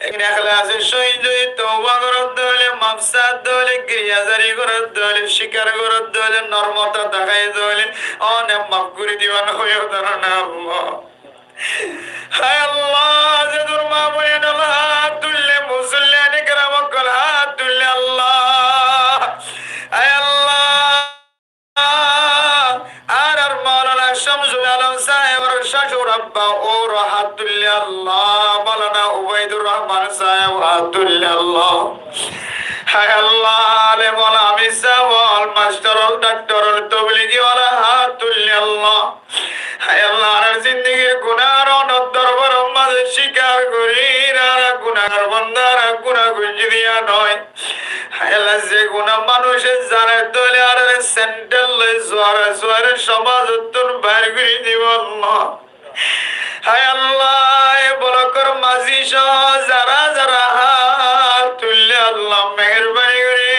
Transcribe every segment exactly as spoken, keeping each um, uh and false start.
Ekhlas e cóhid ói touba goródde óile, maf saádde óile, giriyazari goródde óile, cíkar goródde óile, normota deháidde óile, one maf gorí diba né hoiyó de na Allah. Hái Allah, ze dur ma boin ókkol hát tuille, musolliyan e keram ókkol hát tuille Allah. Hái Allah, añárar Maulana Shamsul Alom sáhebor cócur abba, óuro hát tuille Allah. Maulana Ubaidur Rahman sáheb hát tuille Allah. Hái Allah, alem ol, amir sáb ol, mastor ol, daktor ol, tobligi wala hát tuille Allah. Hái Allah, añárar zindigir guná añárar dorbar or maze cíkar gorí, añára gunágar banda, añára guná goijjí de yían no. Hái Allah, ze guná manúice zane de óile añáráre sendel loi zuare zuare somaz ottún bair gorí diba Allah. Hái Allah, e bolok or mazi só zara zara hát tuille Allah, meherbani gorí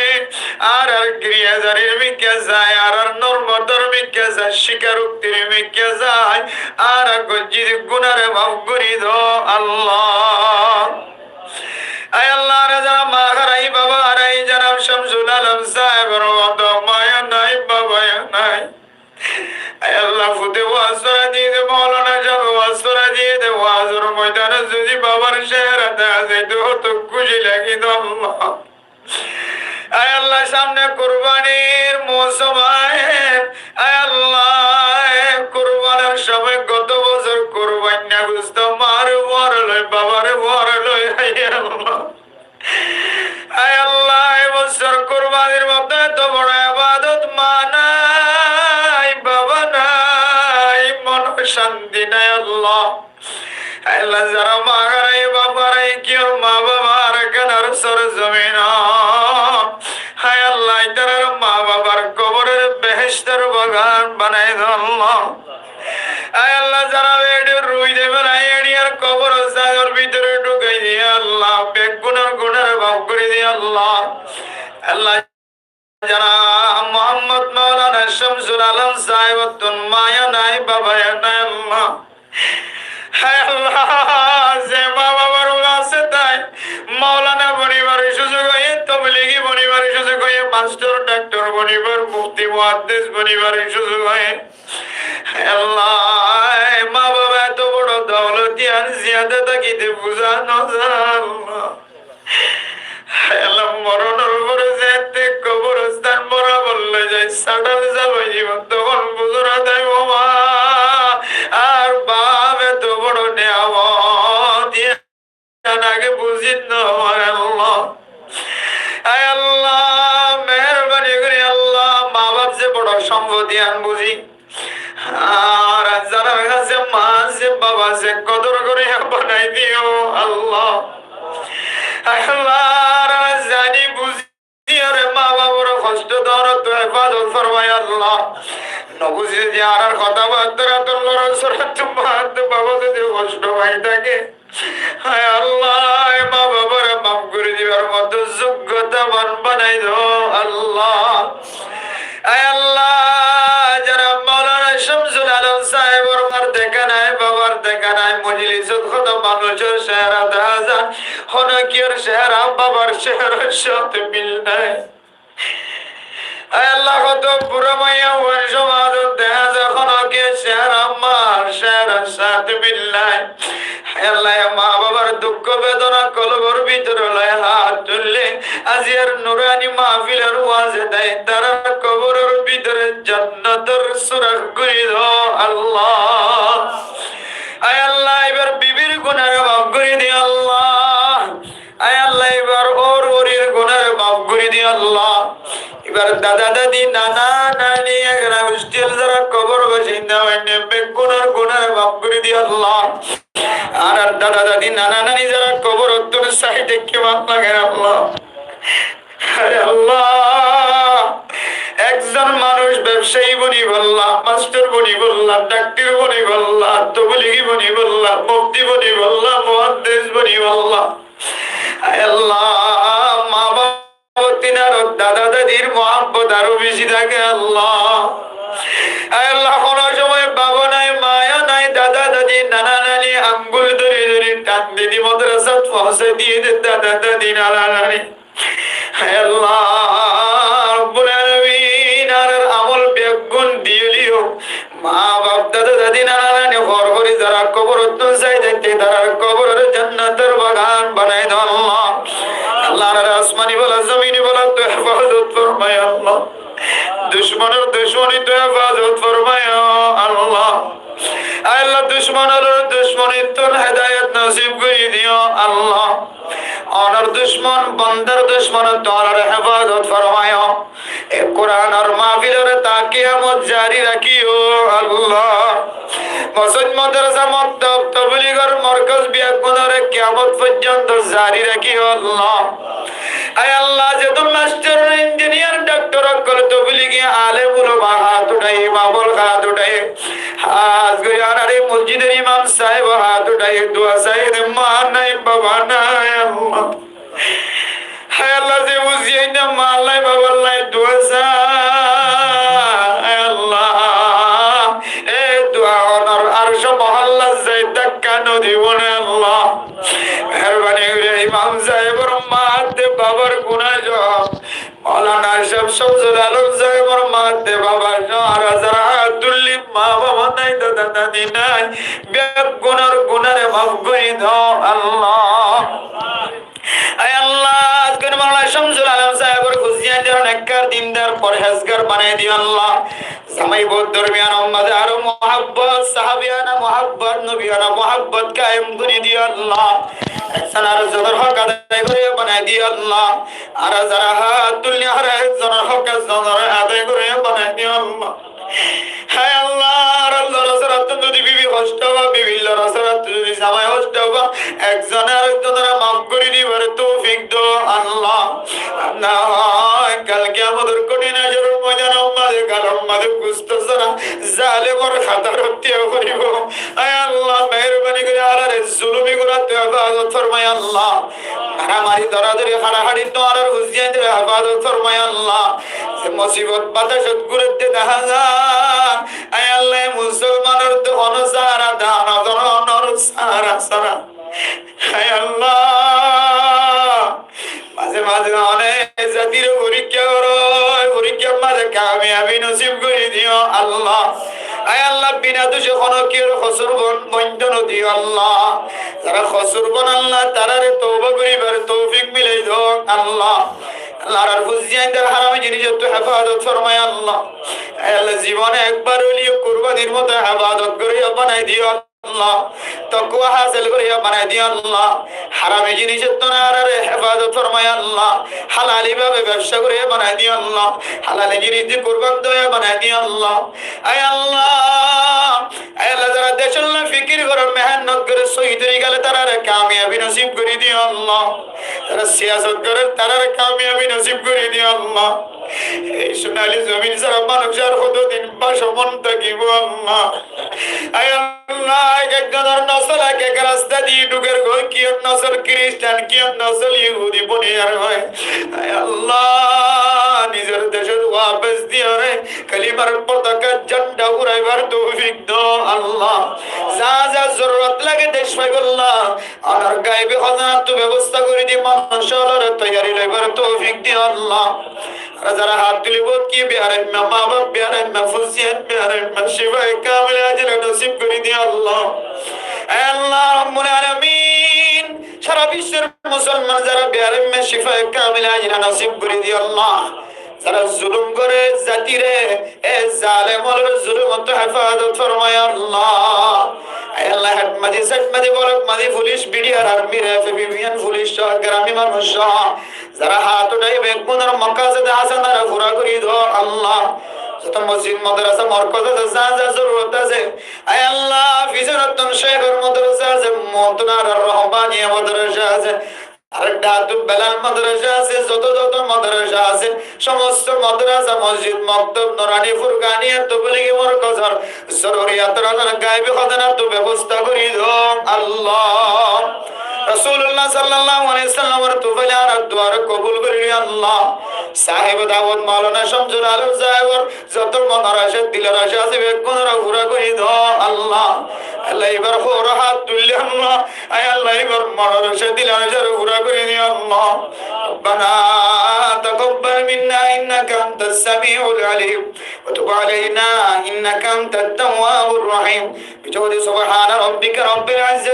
añárar giriyazarir mikká zai, añárar normotor mikká zai, cíkar uktir mikká zai, añára goijjí de gunáre maf gorí do Allah. Hái Allah, añára zara ma hárai, baba hárai, janab Shamsul Alom sáhebor moto ma yó nai, baba yó nai. Hái Allah, fute waz gorí diyé de, Maulana sábe waz gorí diyé de, waz or moidan ot zodi babar cehera dehá zaito, hoto kúci lagito Allah. Hái Allah, samne kurbanir mousum aiyér. Hái Allah, e kurbanir somoi goto bosór kurbainna gusto mare uore loi, babare uore loi, hái Allah. Hái Allah, e bosór kurbanir moto eto boro ebadot ma nai, baba nai, mon or cánti nai Allah. Hái Allah, zara ma hárai, baf hárai, kiyór ma baba Arkanar sor zomin ot. Hái Allah, itarar ma babar kobor ore behestor bagan banai do Allah. Hái Allah, zara eçe rui de félai, eçiyar kobor or zagor bútore dhukai diye Allah, beggún or gunáre maf gorí diye Allah. Allah, janab Muhammad Maulana Shamsul Alom sáheb ottún ma yó nai, baba yó nai Allah. Hái Allah, ze ma babar wasta tái Maulana bonibar cúzuk óiye, tobligi bonibar cúzuk óiye, mastor daktor bonibar, mufti muhaddis bonibar cúzuk óiye. Hái Allah, e ma baba eto boro doulot yían ziyada tákite buzá no za Allah. Hái Allah, moron or fore zette koborostan borabar loi zai, sadal zaloi dibo, tokon buzá no za, o ma ar baf eto boro niyamot, yían age buzi no fare Allah. Hái Allah, meherbani gorí Allah, ma baf ze boro sompot yían buzi, añára zarar hañsé ma asé, baba asé, kodor gorí banai diyo Allah. Allah, añára zani buzí ore ma babar hosto dórottú hefazot formai Allah. No buzí zodi añárar hotábattar, añárar lorasora, añárar baba zodi hosto fai táke, hái Allah, e ma babare maf gorí dibar moto zoggotaban banai do Allah. Hái Allah, janab Maulana Shamsul Alom sáhebor mar deká nai, babar deká nai, mojlisot hono manúcor cehera dehá za, hono kiyór cehera babar ceherar sáte mil nai. Hái Allah, hoto bura maiyafuain somazot dehá za, hono kiyór cehera mar ceherar sáte mil nai. Hái Allah, e ma babar dukko bedona kolbor bútore loi hát tuille, aziyar nurani mahfilor waze dai, tarar koboror bútore jonnotor surak gorí do Allah. Hái Allah, ibar bibir gunáre maf gorí diyo Allah. Hái Allah, ibar ór órir gunáre maf gorí diyo Allah. Ibar dada dadi, nana nani, egana hostel zara kobor basinda óinne, beggún or gunáre maf gorí diyo Allah. Añárar dada dadi, nana nani zara kobor ottún sai deikke maf lager Allah. Hái Allah, ekzon manúc bebsayi bonibolla, mastor bonibolla, daktor bonibolla, tobligi bonibolla, mufti bonibolla, muhaddis bonibolla. Hái Allah, ma baf ottínar dada dadir muhabbot aró beci táke Allah. Hái Allah, hono somoi baba nai, maya nai, dada dadi, nana nani angul dóri dóri tan di dibo. foóñsai diyé de dada dadi nana nani. Hé Allah Rabbul Alamin, añárar amol beggún diyóliyo, maa baf dada dadi nana nani, hór hóri zará kóborottún sai zaitté, tarár kóbororé jannator bagan banai do Allah. Allah, añárar asmani bola, zomini bola tui hefazot formai Allah. Ducmonor ducmoni tui hefazot formai Allah. Ai Allah, ducmonor ducmonittún hedayot nosib gorí diyo Allah. Onor ducmon, bondar ducmonottú onore hefazot formaiyó. E Kuranor mahfilore ta kiyamot jari rakíyo Allah. Mosjid, madrasa, moktob, tobligor morkoz beggúnore kiyamot foijjonto jari rakíyo Allah. Ai Allah, zedún mastor, injiniyar, dhaktor ókkol, tobligi alem ulama hát uthaiye, ma baf ókkol hát uthaiye, hás gorí añárar e mosjidor imam sáheb hát uthaiye, dua saiyé de, maa nai, baba nai, Allah. Hé Allah, ze buziyé de maa nai, baba nai, dua sai, hé Allah, e dua onor arco mohóllot zai dhákka no dibo né Allah. Meherbani gorí imam sáhebor maa de babar guná zon, Maulana Cék Cómsul Alom sáhebor maa de babar zon, añára zará hát tulli maa baba nai, dada dadi nai, beggúnor gunáre maf gorí do Allah. Ai Allah, aijja Maulana Cómsul Alom sáhebor fuain dóre nekkar, dindar, forhézgar banai diyo Allah. Zamai bou dormiyanor mazé aró muhábbot, sahabiyana muhábbot, nobiyana muhábbot kayem gorí diyo Allah. Ekzon arekzonor hók adai goríya banai diyo Allah. Añára zará hát tulli añára ekzonor hók ekzone adai goríya banai diyo Allah. Hé Allah, añárar lorasórattú zodi bibi hoctó fa, bibir lorasórattú zodi zamai hoctó fa, ekzone arekzonore maf gorí dibar toufik do Allah. Ar na óile kal kiyamotor kothin hácoror moidanor mazé galor mazé gusto sára zalemor hátorot tiya foribo. Ai Allah, meherbani gorí añárare zulumi gorattú hefazot formai Allah. Maramari, dóradóri, hárahárittú añárar fuain dóre hefazot formai Allah. Ze musibot batacot gúrede dahá za, ai Allah, e musolmanor de honó sára dahá no, honó sára sára. Ai Allah, mazé mazé one zatire forikká goró, e forikkár mazé kamiyabi nosib gorí diyo Allah. Ai Allah, bina duce honó kiyór kosur bon, bointo no diyo Allah. Zará kosur bon Allah, taráre touba goríbar toufik milai do Allah. Allah, añárar fuain dóre harami zinisottú hefazot formai Allah. Ai Allah, zibone ekbar óileyo kurbanir moto hefazot goríya banai diyo Allah. Tokuwa hásil goríya banai diyo Allah. Harami zinisottú añárare hefazot formai Allah. Halali babe bebsa goríya banai diyo Allah. Halali zinis di kurban doya banai diyo Allah. Ai Allah, ai Allah, zará decólla fikir gorer, mehénnot gorer, sóhid ói gele taráre kamiyabi nosib gorí diyo Allah. Zará siyasot gorer, taráre kamiyabi nosib gorí diyo Allah. Ei sunali zomin sára manúc ar hoto din bacon tákibo Allah. Ai Allah, ek ekzonor nosol ek ek rasta di dhuker goi, kiyór nosol Kiristan, kiyór nosol Yehudi boniyar goi. Ai Allah, nizor decot wafes diyore kalimar potakar jhanda uraibar toufik do Allah. Za za zorurot lage dec faibolla, añárar gaibi hozanattú bebosta gorí di, manúc ólore toiyari loibar toufik diyo Allah. Añára zará hát tulibo ki bearaimma, maa baf bearaimma, fuain bearaimma, cifaye kamila ajila nosib gorí diyo Allah. Ai Allah Rabbul Alamin, sára bicór musolman zará bearaimma, cifaye kamila ajila nosib gorí diyo Allah. Zará zulum gore zatire, e zalem ólor zulumottú hefazot formai Allah. Ai Allah, hed mazi, said mazi, bolok mazi, fulic, bidiyar, armi, refe, bibiyan, fulic só, grami manúc só, zará hát uthaiye beggúnor makasede hasanare fura gorí do Allah. Zoto mosjid, madrasa, morkoz asé, za za zorurot asé, ai Allah, fisonottún cékhor madrasa asé, muontún añárar rohbaniya madrasa asé, ar dhátu Belal madrasa asé, zoto zoto madrasa asé, somosto madrasa, mosjid, moktob, nurani, furkaniya, tobligi morkozor zoruriyat añárar gaibi hozanattú bebosta gorí do Allah. Rosulullah sallallahu alaihi wasallamor tufaile añárar duare kobul gorí Allah. Sáhebe dawot Maulana Cómsul Alom sáhebor zoto monor aca, dilor aca asé, beggúnore fura gorí do Allah. Allah, ibar hoór hát tuille Allah. Ai Allah, ibar Morar sá dilor sá fura gorí di Allah. ربنا تقبل منا إنك أنت السميع العليم وتب علينا إنك أنت التواب الرحيم. Bicí gorí سبحان ربك رب العزة